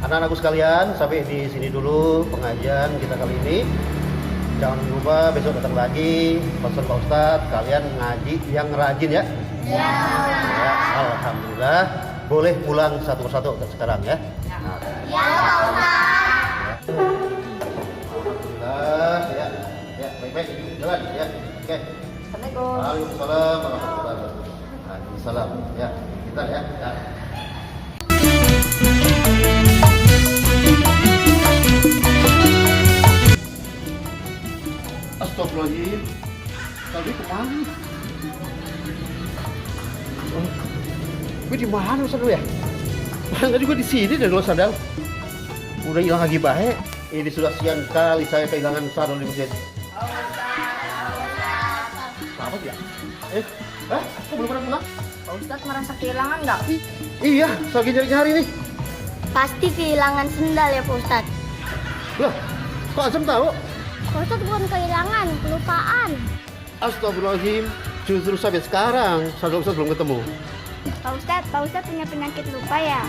Anak-anakku sekalian, sampai di sini dulu pengajian kita kali ini. Jangan lupa besok datang lagi, pesan Pak Ustadz, kalian ngaji yang rajin ya. Ya. Alhamdulillah. Boleh pulang satu persatu sekarang ya. Nah. Ya, Pak Ustadz. Alhamdulillah ya. Ya, baik-baik. Jalan ya. Oke. Assalamualaikum. Waalaikumsalam warahmatullahi wabarakatuh. Waalaikumsalam. Ya, kita ya. Ya. Astagfirullahaladzim. Tadi kemana? Gue di mana Ustaz lu ya? Tadi gue di sini deh Ustaz Sadal. Udah hilang lagi baik. Ini sudah siang kali saya kehilangan Sadal di masjid. Apa ya? Kok belum pernah pulang? Pak Ustadz merasa kehilangan nggak? Iya, lagi nyari-nyari nih. Pasti kehilangan sendal ya Pak Ustadz. Loh, kok Asem tahu? Pak Ustadz bukan kehilangan, kelupaan. Astagfirullahaladzim, justru sampai sekarang Sadal Ustaz belum ketemu. Pak Ustadz punya penyakit lupa ya?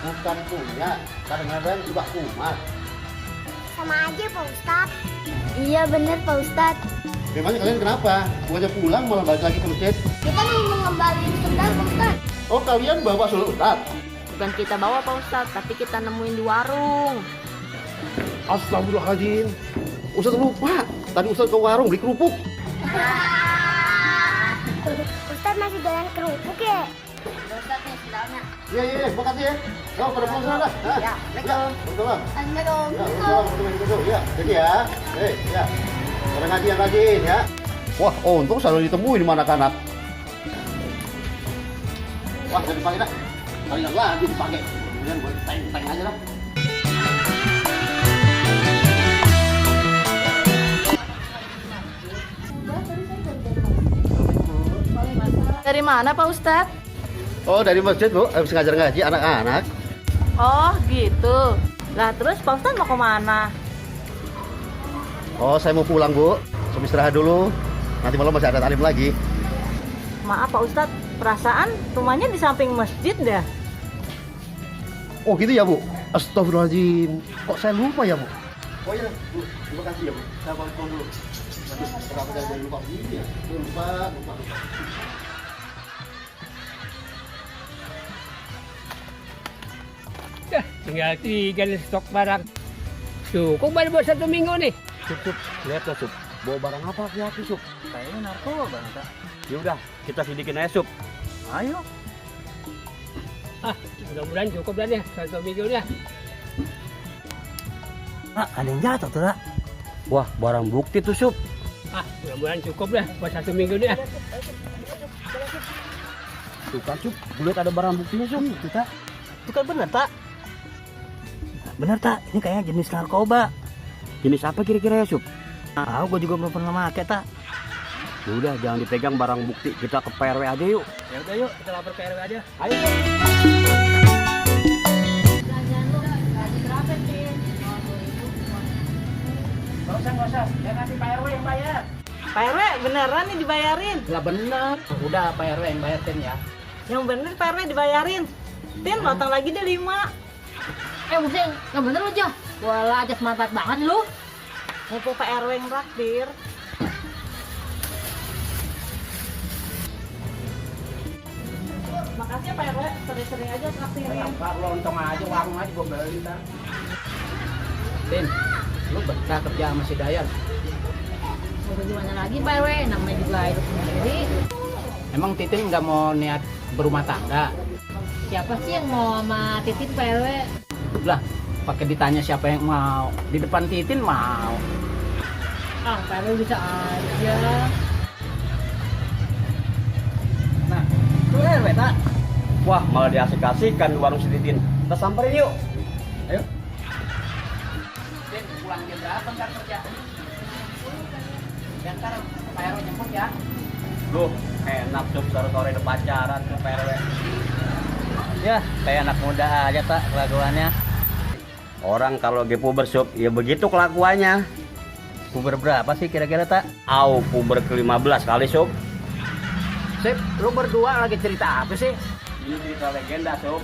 Bukan punya, kadang-kadang juga kumat. Sama aja Pak Ustadz. Iya bener Pak Ustadz. Memangnya kalian kenapa? Bukannya pulang malah balik lagi ke masjid? Kita mau mengembalikan sendal Pak Ustadz. Oh, kalian bawa Sadal Ustaz? Bukan kita bawa Pak Ustadz, tapi kita nemuin di warung. Astagfirullahaladzim, Ustaz lupa. Tadi Ustaz ke warung beli kerupuk. Ustadz masih jalan kerupuk ya? Ustadz nih sendalnya. Iya, makasih ya. Kau pada pulang sana dah. Ya, Assalamualaikum. Assalamualaikum. Ya, jadi ya. Ya. Orang ngaji yang rajin ya. Wah, untung selalu ditemui di mana kanak. Wah, jadi dipakai dah. Kali lagi dipakai. Kemudian buat teng aja dah. Dari mana Pak Ustadz? Oh, dari masjid Bu, habis ngajar ngaji anak-anak. Oh gitu. Lah terus Pak Ustadz mau kemana? Oh, saya mau pulang Bu. Saya istirahat dulu. Nanti malam masih ada talim lagi. Maaf Pak Ustadz, perasaan rumahnya di samping masjid dah. Oh gitu ya Bu? Astagfirullahaladzim. Kok saya lupa ya Bu? Oh iya Bu, terima kasih ya Bu. Saya balik dulu. Aduh, kenapa saya jadi lupa begini ya? Lupa. Tinggal 3 nih stok barang. Cukup baru buat 1 minggu nih. Sup, lihatlah Sup. Bawa barang apa hati-hati Sup? Kayaknya narkoba Kak. Yaudah, kita selidikin aja Sup. Ayo. Mudah-mudahan cukup dah nih 1 minggu dah. Ada yang jatuh tuh, Nak. Wah, barang bukti tuh Sup. Mudah-mudahan cukup dah buat 1 minggu dah. Tuh kan Sup, gue lihat ada barang buktinya Sup. Itu kan bener tak? Bener tak? Ini kayaknya jenis narkoba. Jenis apa kira-kira ya Sup? Tahu, gue juga belum pernah pakai tak. Udah, jangan dipegang barang bukti, kita ke PRW aja yuk. Ya udah yuk, kita lapor ke RW aja. Ayo. Nggak usah. Ya nanti Pak RW yang bayar. Pak RW beneran nih dibayarin? Lah bener. Udah Pak RW yang bayar Tin ya. Yang bener Pak RW dibayarin. Tin, lotong lagi deh 5. Pusing, nggak bener lu Jo. Walah, aja semangat banget lu. Mumpung Pak RW yang traktir. Makasih ya Pak RW, sering-sering aja traktirin. Pak lontong aja, warung aja gua beli ntar. Tin, lu betah kerja sama si Dayan. Mau gimana lagi Pak RW, namanya juga hidup sendiri. Emang Titin nggak mau niat berumah tangga? Siapa sih yang mau sama Titin Pak RW? Lah, pakai ditanya siapa yang mau. Di depan Titin mau. Pak RW bisa aja. Nah, lu RW tak? Wah, malah diasik-asikan di warung si Titin. Kita samperin yuk. Ayo. Tin, pulang jam berapa ntar kerja? Ya ntar Pak RW jemput ya. Loh, enak Sup, sore-sore udah pacaran ke PRW. Ya, kayak anak muda aja tak kelakuannya. Orang kalau ge puber Sup, ya begitu kelakuannya. Puber berapa sih kira-kira tak? Puber ke-15 kali Sup. Sip, lu berdua lagi cerita apa sih? Ini cerita legenda Sup.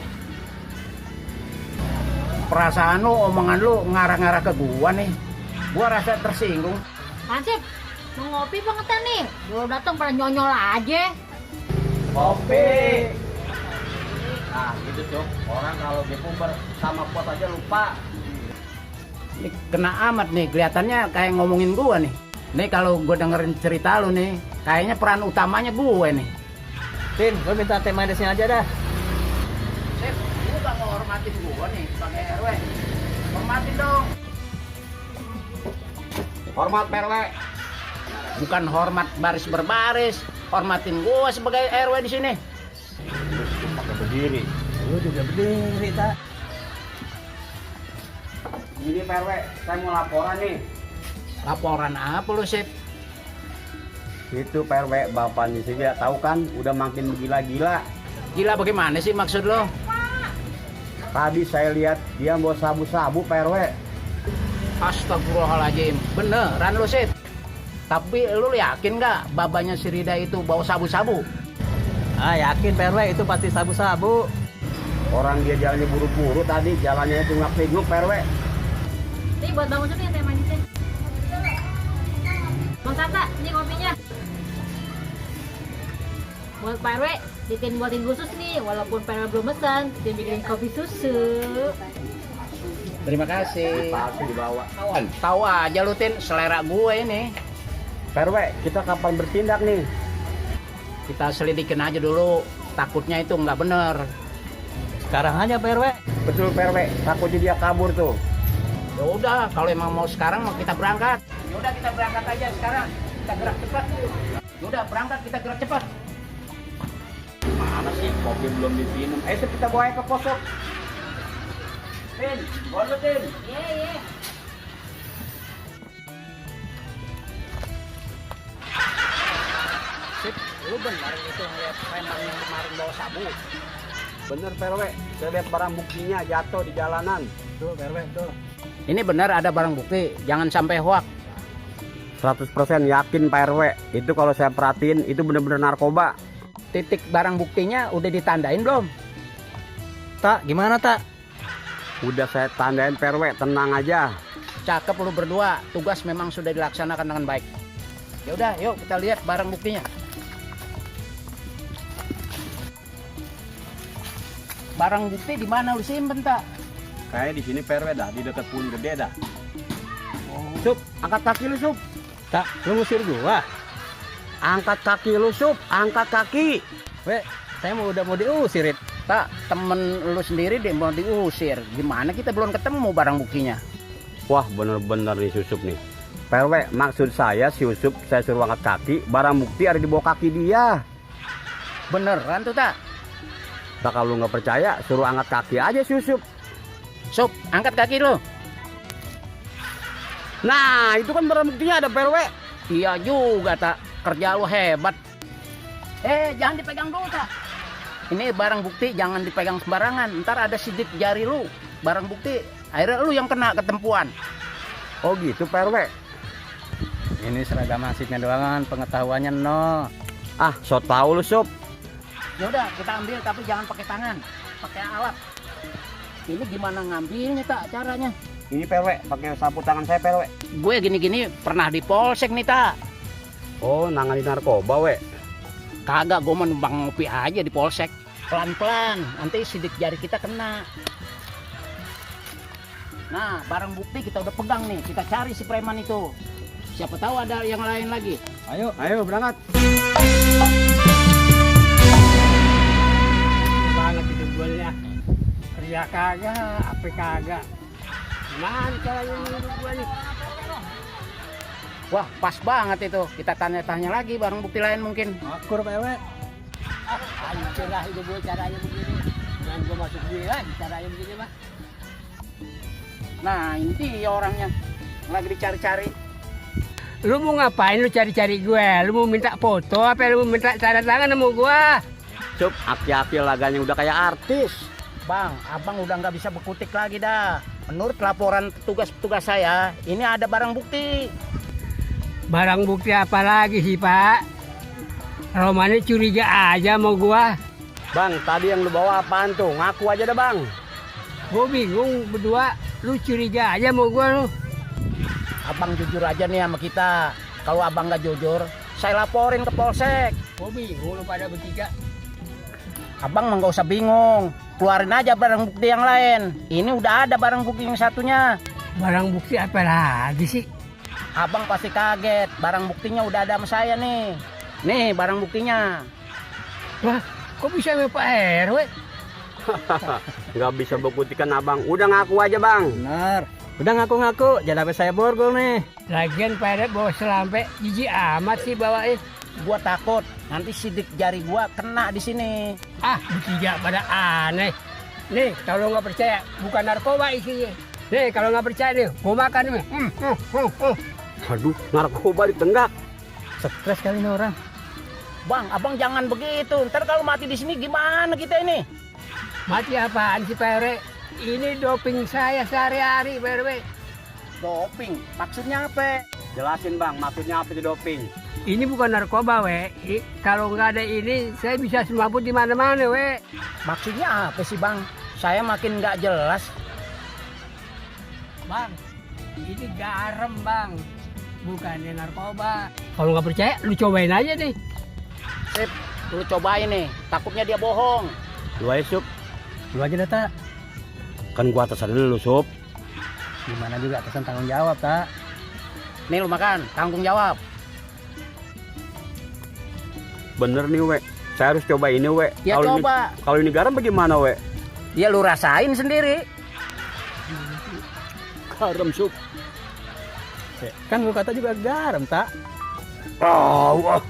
perasaan lu, omongan lu ngarah-ngarah ke gua nih. Gua rasa tersinggung. Hansip, mau ngopi banget nih. Belum datang pada nyonyol aja. Kopi. Nah gitu Cuk, orang kalau Gepuber sama pot aja lupa. Ini kena amat nih, kelihatannya kayak ngomongin gua nih. Nih kalau gua dengerin cerita lu nih, kayaknya peran utamanya gue nih. Tin, gue minta teh manisnya aja dah. Sip, lu gak mau hormatin gua nih sebagai RW. Hormatin dong. Hormat PRW. Bukan hormat baris berbaris, hormatin gua sebagai RW di sini. Pakai berdiri. Lu juga berdiri, tak? Ini PRW, saya mau laporan nih. Laporan apa lu, Sip? Itu PRW, bapaknya sih ya tahu kan, udah makin gila-gila. Gila bagaimana sih maksud lo? Tadi saya lihat dia bawa sabu-sabu PRW. Astagfirullahaladzim, beneran lu, Sip? Tapi lu yakin nggak babanya si Rida itu bawa sabu-sabu? Ah, yakin PRW itu pasti sabu-sabu. Orang dia jalannya buru-buru tadi, jalannya itu ngap-ngap PRW. Nih buat Bang Ucup nih teh manisnya. Bang Tata, ini kopinya. Buat Pak RW, Titin buatin khusus nih. Walaupun Pak RW belum pesan, Titin bikinin kopi susu. Terima kasih. Pasti dibawa. Tahu aja lu, Tin, selera gue ini. PRW, kita kapan bertindak nih? Kita selidikin aja dulu. Takutnya itu nggak bener. Sekarang aja PRW. Betul PRW, takutnya dia kabur tuh. Ya udah, kalau emang mau sekarang mau kita berangkat. Ya udah kita berangkat aja sekarang. Kita gerak cepat. Ya udah berangkat kita gerak cepat. Mana sih, kopi belum diminum. Ayo kita bawa ke pos. Tin, bawa lu Tin. Iya, iya. Sip, lu benar itu ngeliat preman yang kemarin bawa sabu. Bener PRW, saya lihat barang buktinya jatuh di jalanan. Tuh PRW, tuh. Ini benar ada barang bukti, jangan sampai hoak. 100% yakin PRW, itu kalau saya perhatiin itu bener-bener narkoba. Titik barang buktinya udah ditandain belum? Tak, gimana tak? Udah saya tandain PRW, tenang aja. Cakep lu berdua, tugas memang sudah dilaksanakan dengan baik. Ya udah, yuk kita lihat barang buktinya. Barang bukti di mana lu simpen, tak? Kayak di sini PRW dah, di dekat Pun Gede dah. Sup, angkat kaki lu Sup. Tak, lu ngusir gua. Angkat kaki lu Sup, angkat kaki. Weh, saya udah mau diusir. Tak, temen lu sendiri deh mau diusir. Gimana kita belum ketemu barang buktinya? Wah bener-bener nih Susup nih. PRW, maksud saya si Susup saya suruh angkat kaki, barang bukti ada di bawah kaki dia. Beneran tuh, tak? Nah, kalau lu nggak percaya, suruh angkat kaki aja si Susup. Sup, angkat kaki lu. Nah, itu kan barang buktinya ada PRW. Iya juga, tak. Kerja lu hebat. Jangan dipegang dulu, tak. Ini barang bukti jangan dipegang sembarangan. Ntar ada sidik jari lu. Barang bukti, akhirnya lu yang kena ketempuan. Oh gitu PRW. Ini seragam hasilnya doangan, pengetahuannya no. Ah, so tau lu Sup. Ya udah, kita ambil tapi jangan pakai tangan, pakai alat. Ini gimana ngambilnya, tak, caranya? Ini PRW, pakai sapu tangan saya PRW. Gue gini-gini pernah di polsek nih, tak. Oh, nangani narkoba we. Kagak, gue mau numpang ngopi aja di polsek. Pelan-pelan, nanti sidik jari kita kena. Nah, barang bukti kita udah pegang nih. Kita cari si preman itu. Siapa tahu ada yang lain lagi. Ayo berangkat. Banget itu gue kerja kagak, apa kagak. Gimana caranya menurut gue nih? Wah, pas banget itu. Kita tanya-tanya lagi barang bukti lain mungkin. Akur PRW. Hancur lah hidup gue caranya begini. Jangan gue masuk gue lagi caranya begini mah. Nah, ini dia orangnya. Lagi dicari-cari. Lu mau ngapain lu cari-cari gue? Lu mau minta foto apa lu mau minta tanda tangan sama gue? Sup, aki-aki laganya udah kayak artis. Bang, abang udah nggak bisa berkutik lagi dah. Menurut laporan petugas-petugas saya, ini ada barang bukti. Barang bukti apa lagi sih, Pak? Romani curiga aja sama gue. Bang, tadi yang lu bawa apaan tuh? Ngaku aja dah bang. Gue bingung berdua, lu curiga aja mau gue lu. Abang jujur aja nih sama kita. Kalau abang nggak jujur, saya laporin ke polsek. Gue bingung lu pada bertiga. Abang mah nggak usah bingung. Keluarin aja barang bukti yang lain. Ini udah ada barang bukti yang satunya. Barang bukti apa lagi sih? Abang pasti kaget. Barang buktinya udah ada sama saya nih. Nih barang buktinya. Wah, kok bisa sama Pak RW? Nggak bisa buktikan abang. Udah ngaku aja bang. Benar. Udah ngaku-ngaku. Jangan sampai saya borgol nih. Lagian Pak RW bawa selampe, jijik amat sih bawain. Gua takut nanti sidik jari gua kena di sini. Ah, bertiga pada aneh. Nih, kalau nggak percaya, bukan narkoba isinya. Nih, kalau nggak percaya nih, gua makan nih. Aduh, narkoba ditenggak. Stres kali nih orang. Bang, abang jangan begitu. Ntar kalau mati di sini gimana kita ini? Mati apaan sih Pak RW? Ini doping saya sehari-hari Pak RW. Doping, maksudnya apa? Jelasin bang, maksudnya apa itu doping? Ini bukan narkoba, we. Kalau nggak ada ini, saya bisa semaput di mana-mana, we. Maksudnya apa sih bang? Saya makin nggak jelas. Bang, ini garam, bang. Bukannya narkoba. Kalau nggak percaya, lu cobain aja nih. Sip, lu cobain nih. Takutnya dia bohong. Lu aja sup. Lu aja data. Kan gua atasan dulu sup. Gimana juga atasan tanggung jawab, tak? Nih lu makan, tanggung jawab. Bener nih we. Saya harus coba ini we. Ya coba. Kalau ini garam bagaimana we? Ya lu rasain sendiri. Garam sup. Kan lu kata juga garam, tak? Oh,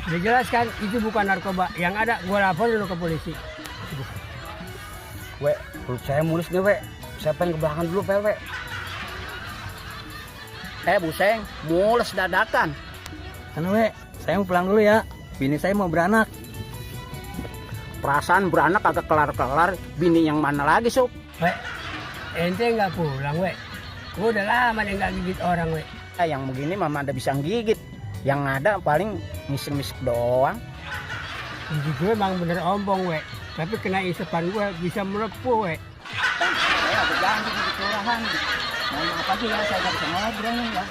Dijelaskan itu bukan narkoba. Yang ada gua lapor dulu ke polisi. we, perut saya mulus nih we. Saya pengen ke belakang dulu we. Buseng, mules dadakan. Kan we, saya mau pulang dulu ya. Bini saya mau beranak. Perasaan beranak agak kelar-kelar. Bini yang mana lagi, Sup? We, ente nggak pulang, we. Gua udah lama nih nggak gigit orang, we. Yang begini mama ada bisa gigit. Yang ada paling misik-misik doang. Gigi gue emang bener ompong, we. Tapi kena isepan gue bisa melepuh, we. Saya ada janji di kelurahan. Mau apa aja ya, saya nggak bisa ngobrol nih ya.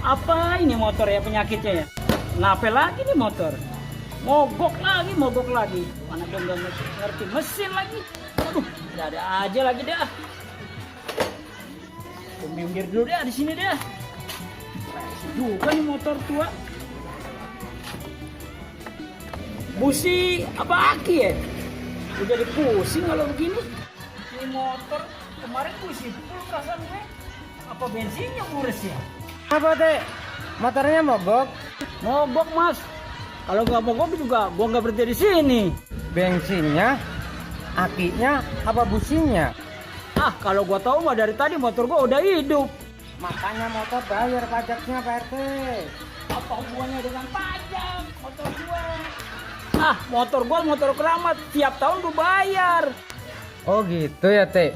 Apa ini motor ya penyakitnya ya? Kenapa lagi nih motor? Mogok lagi. Mana gue nggak ngerti mesin lagi. Aduh, ada aja lagi dah. Gue minggir dulu deh di sini deh. Juga nih motor tua. Busi apa aki ya? Gue jadi pusing kalau begini. Ini motor kemarin busi full perasaan gue. Apa bensinnya ngurus ya? Apa teh? Motornya mogok? Mogok mas. Kalau nggak mogok juga gua nggak berhenti di sini. Bensinnya? Akinya? Apa businya? Ah kalau gua tahu mah dari tadi motor gua udah hidup. Makanya motor bayar pajaknya Pak RT. Apa hubungannya dengan pajak motor gua? Ah motor gua motor keramat. Tiap tahun gua bayar. Oh gitu ya Teh.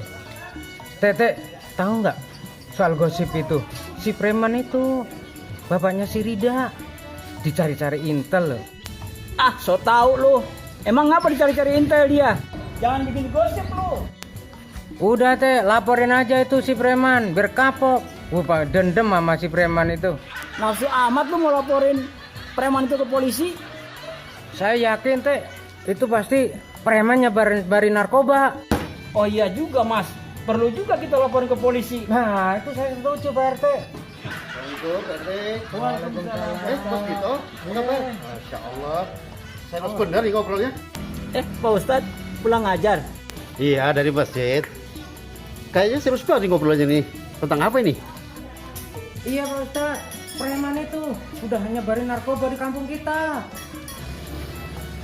Teh, tahu nggak soal gosip itu? Si preman itu bapaknya si Rida dicari-cari intel loh. Ah so tahu lu. Emang ngapa dicari-cari intel dia? Jangan bikin gosip lu. Udah Teh, laporin aja itu si preman biar kapok. Wah, dendam sama si preman itu. Nafsu amat lu mau laporin preman itu ke polisi? Saya yakin Teh, itu pasti preman nyebarin narkoba. Oh iya juga mas. Perlu juga kita laporin ke polisi. Nah, itu saya setuju Pak RT. Untuk RT. Bos gitu. Kenapa? Masya Allah. Saya harus benar nih ngobrolnya. Pak Ustadz pulang ngajar. Iya, dari masjid. Kayaknya serius banget nih ngobrolnya nih. Tentang apa ini? Iya Pak Ustadz, preman itu udah nyebarin narkoba di kampung kita.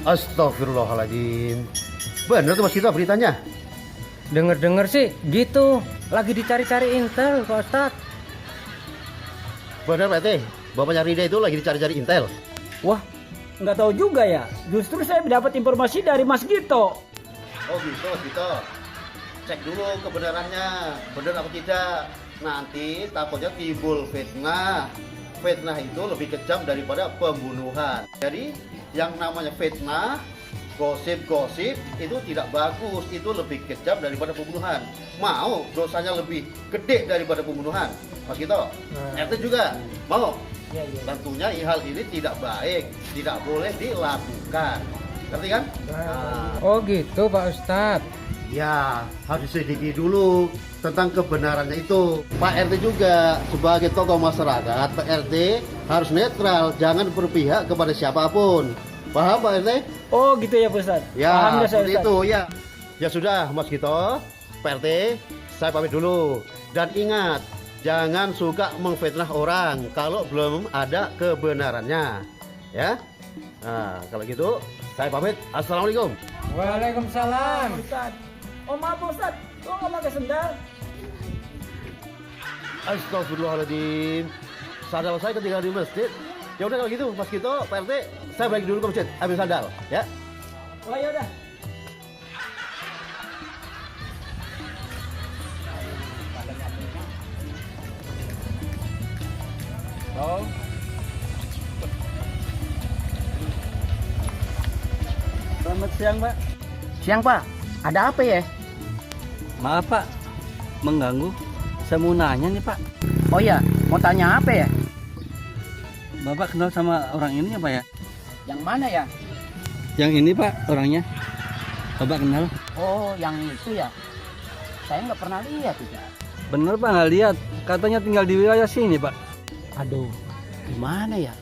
Astagfirullahaladzim. Bener tuh mas kita beritanya. Dengar sih gitu, lagi dicari-cari intel Pak Ustadz. Bener Pak RT. Bapaknya Rida itu lagi dicari-cari intel. Wah, nggak tahu juga ya. Justru saya dapat informasi dari Mas Gito. Oh gitu. Cek dulu kebenarannya, benar apa tidak. Nanti takutnya timbul fitnah. Fitnah itu lebih kejam daripada pembunuhan. Jadi yang namanya fitnah, gosip-gosip itu tidak bagus. Itu lebih kejam daripada pembunuhan. Mau dosanya lebih gede daripada pembunuhan, Mas Gito? RT juga mau? Tentunya hal ini tidak baik, tidak boleh dilakukan. Ngerti kan? Oh gitu Pak Ustadz. Ya, harus diselidiki dulu tentang kebenarannya itu. Pak RT juga sebagai tokoh masyarakat, Pak RT harus netral, jangan berpihak kepada siapapun. Paham Pak RT? Oh gitu ya Pak Ustadz. Ya, Paham ya saya seperti Ustadz. itu ya. Ya sudah Mas Gito, Pak RT, saya pamit dulu. Dan ingat, jangan suka memfitnah orang kalau belum ada kebenarannya. Ya. Nah, kalau gitu saya pamit. Assalamualaikum. Waalaikumsalam. Ustadz. Oh maaf Pak Ustadz, kok nggak pakai sendal? Astagfirullahaladzim. Sandal saya ketinggalan di masjid. Ya udah kalau gitu Mas Gito, Pak RT, saya balik dulu ke masjid, ambil sandal, ya. Oh ya udah. Oh. Selamat siang Pak. Siang Pak, ada apa ya? Maaf Pak, mengganggu. Saya mau nanya nih Pak. Oh ya, mau tanya apa ya? Bapak kenal sama orang ini ya Pak ya? Yang mana ya? Yang ini Pak orangnya. Bapak kenal? Oh, yang itu ya. Saya nggak pernah lihat itu. Bener Pak, nggak lihat. Katanya tinggal di wilayah sini Pak. Aduh, gimana ya?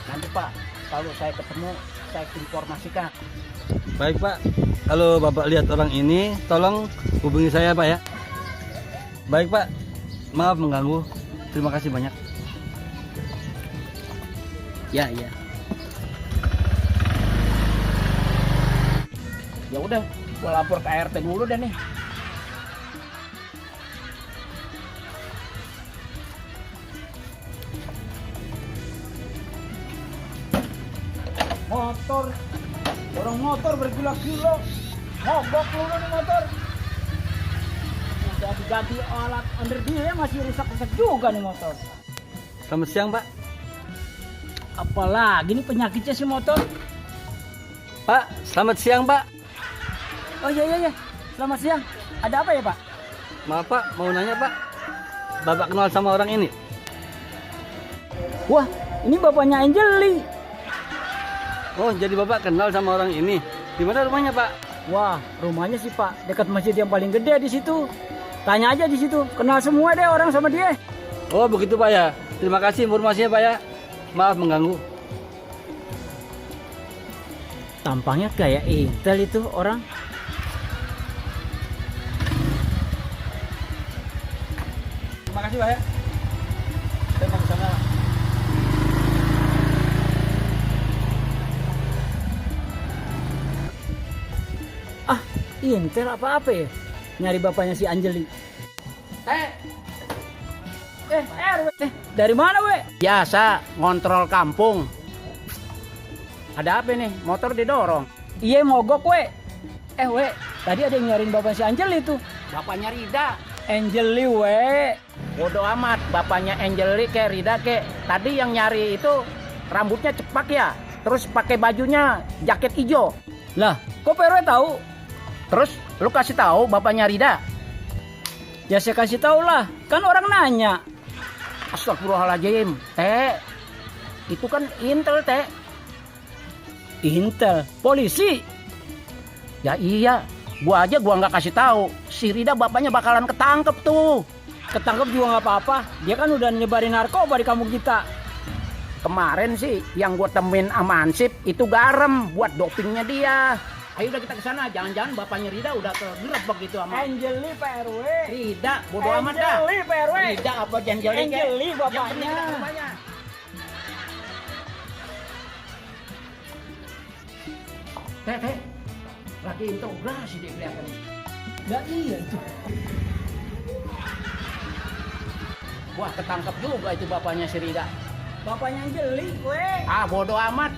Nanti Pak, kalau saya ketemu, saya informasikan. Baik Pak, kalau Bapak lihat orang ini, tolong hubungi saya Pak ya. Baik Pak, maaf mengganggu. Terima kasih banyak. Ya. Ya udah, gua lapor ke RT dulu deh nih. Motor, dorong motor berkilo-kilo, mogok dulu nih motor. Udah diganti alat under dia masih rusak-rusak juga nih motor. Selamat siang Pak. Apalagi nih penyakitnya si motor. Pak, selamat siang Pak. Oh iya, selamat siang. Ada apa ya Pak? Maaf Pak, mau nanya Pak. Bapak kenal sama orang ini? Wah, ini bapaknya Angeli. Oh, jadi Bapak kenal sama orang ini. Di mana rumahnya Pak? Wah, rumahnya sih Pak dekat masjid yang paling gede di situ. Tanya aja di situ, kenal semua deh orang sama dia. Oh, begitu Pak ya. Terima kasih informasinya Pak ya. Maaf mengganggu. Tampangnya kayak Intel itu orang. Terima kasih Pak ya. Saya mau ke sana. Intel apa-apa ya? Nyari bapaknya si Angeli. RW. Dari mana, we? Biasa, ngontrol kampung. Ada apa nih? Motor didorong. Iya, mogok, we. We, tadi ada yang nyariin bapaknya si Angeli itu. Bapaknya Rida. Angeli, we. Bodoh amat, bapaknya Angeli kayak Rida kayak. Tadi yang nyari itu rambutnya cepak ya. Terus pakai bajunya jaket hijau. Lah, kok PRW tahu? Terus lu kasih tahu bapaknya Rida? Ya saya kasih tahu lah, kan orang nanya. Astagfirullahaladzim, Teh. Itu kan Intel, Teh. Intel, polisi. Ya iya, gua nggak kasih tahu. Si Rida bapaknya bakalan ketangkep tuh. Ketangkep juga nggak apa-apa. Dia kan udah nyebarin narkoba di kampung kita. Kemarin sih yang gua temuin sama Ansip itu garam buat dopingnya dia. Ayo udah kita ke sana, jangan-jangan bapaknya Rida udah kegerebek gitu sama Angeli PRW. Rida, bodo amat dah. Angeli PRW. Rida apa Angeli? Angeli Yang penting bapaknya. kita ke rumahnya. Teh, lagi integrasi dia kelihatan. Ya iya itu. Wah, ketangkep juga itu bapaknya si Rida. Bapaknya Anjeli, weh. Ah, bodoh amat.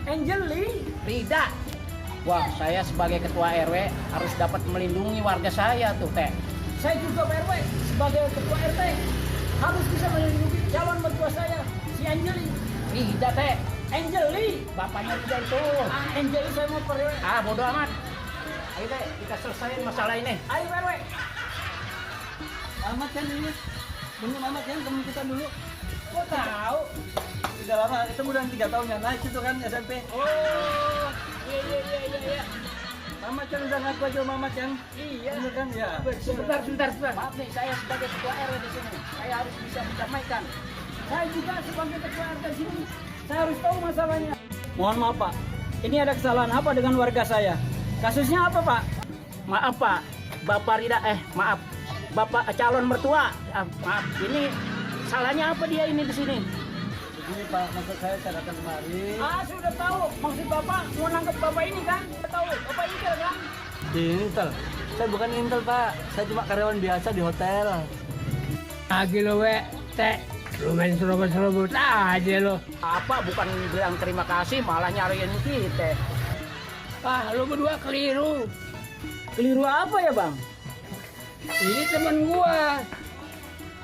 Anjeli. Rida. Wah, saya sebagai ketua RW harus dapat melindungi warga saya tuh, Teh. Saya juga Pak RW sebagai ketua RT harus bisa melindungi calon mertua saya, si Anjeli. Rida, Teh. Anjeli. Bapaknya Rida itu. Anjeli saya mau Pak RW. Ah, bodoh amat. Ayo, Teh, kita selesaiin masalah ini. Ayo Pak RW. Mamat kan ini, bener Mamat kan temen kita dulu. Kok tahu? Udah lama, itu udah 3 tahun ya, naik itu kan SMP. Oh, iya. Mamat kan udah ngaku aja Mamat kan? Iya. Bener kan ya? Sebentar. Maaf nih, saya sebagai ketua RW di sini. Saya harus bisa mendamaikan. Saya juga sebagai ketua RT sini, saya harus tahu masalahnya. Mohon maaf Pak, ini ada kesalahan apa dengan warga saya? Kasusnya apa Pak? Maaf, Pak. Bapak Rida, maaf. Bapak calon mertua. Maaf, ini salahnya apa dia ini di sini? Begini Pak, maksud saya datang kemari. Sudah tahu. Maksud Bapak mau nangkep Bapak ini kan? Sudah tahu. Bapak Intel kan? Intel. Saya bukan Intel Pak, saya cuma karyawan biasa di hotel. Lagi lo teh, lu main serobot aja lo. Apa bukan bilang terima kasih malah nyariin kita. Lu berdua keliru. Keliru apa ya Bang? Ini temen gua.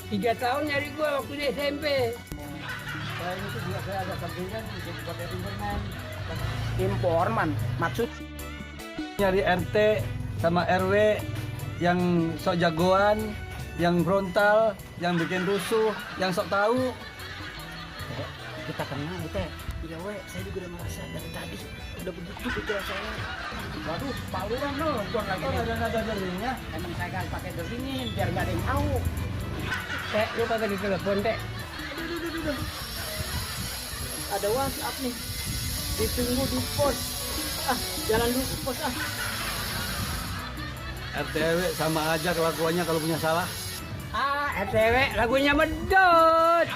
3 tahun nyari gua waktu di SMP. Saya ini tuh juga saya ada sampingan jadi pakai internet. Informan, maksud Nyari RT sama RW yang sok jagoan, yang frontal, yang bikin rusuh, yang sok tahu. kita kenal Teh. Iya saya juga udah merasa dari tadi udah begitu pikiran saya. Waduh, Pak Lurah nonton lagi nih. Ada nada deringnya. Emang saya kan pakai deringin biar nggak ada yang tahu. Teh, lu kagak ditelepon, Teh. Ada WhatsApp nih. Ditunggu di pos. Jalan dulu ke pos RT RW sama aja kelakuannya kalau punya salah. RTW lagunya medot.